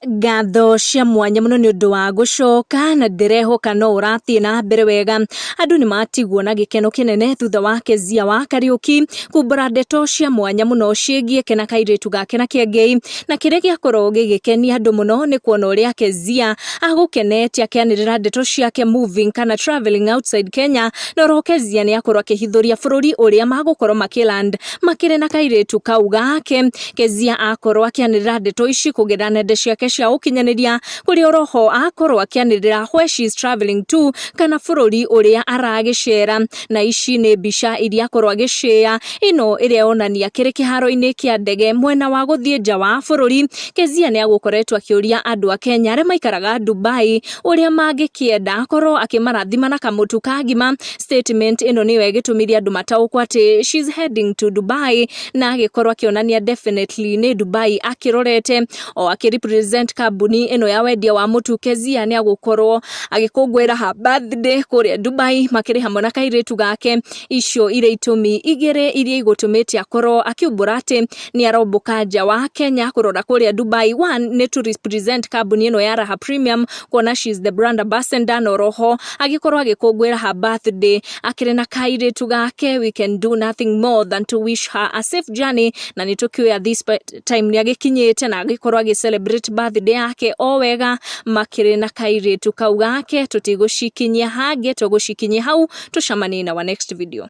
Ngatho cia mwanya mũno nĩ ũndũ wa gũcoka na ndĩrehoka no ũrathiĩ na mbere wega. Andũ nĩ matigwo na gĩkeno kĩnene thutha wa Kezia wa Kariũki kumbũra ndeto cia mwanya mũno ciĩgiĩ ke na kairĩtu gake na Kĩengei, na kĩrĩa gĩakorwo gĩgĩkenia andũ mũno nĩ kuona ũrĩa Kezia agũkenete akĩanĩrĩra ndeto ciake moving kana travelling outside Kenya, na oroho Kezia nĩ akorwo akĩhithũria bũrũri ũrĩa magũkorwo makĩland makĩrĩ na kairĩtu kau gake. Kezia akorwo akĩanĩrĩra ndeto ici kũgerera nenda ciake cia ũkinyanĩria, kũrĩa oroho akorwo akĩanĩrĩra where she is travelling to, kana bũrũri ũrĩa aragĩcera. Na ici nĩ mbica iria akorwo agĩcĩa, ĩno ĩrĩa yonania kĩrĩ kĩharo-inĩ kĩa ndege mwena wa gũthiĩ nja wa bũrũri. Kezia nĩ agũkoretwo akĩũria andũ a Kenya arĩa maikaraga Dubai ũrĩa mangĩkĩenda akorwo akĩmarathima na kamũtu ka ngima. Statement ĩno nĩyo ĩgĩtũmire andũ mataũkwo atĩ she's heading to Dubai, na agĩkorwo akĩonania definitely nĩ Dubai akĩrorete o akĩrepresent kambuni ĩno ya wendia wa mũtu. Kezia nĩ agũkorwo agĩkũngũĩra her birthday kũrĩa Dubai makĩrĩ hamwe na kairĩtu gake. Icio irĩ itũmi igĩrĩ iria igũtũmĩte akorwo akiumbũra atĩ nĩ arombũka nja wa Kenya kũrora kũrĩa Dubai. One nĩ to represent kambuni ĩno ya Raha Premium, kuona she is the brand ambassador, na oroho agĩkorwo agĩkũngũĩra her birthday akĩrĩ na kairĩtu gake. We can do nothing more than to wish her a safe journey, na nĩ tũkĩũĩ at this time nĩ agĩkinyĩte na agĩkorwo agĩ celebrate birthday yake o wega makĩrĩ na kairĩtu kau gake. Tũtigũcikinyia hangĩ, tũgũcikinyia hau. Tũcemanie na our next video.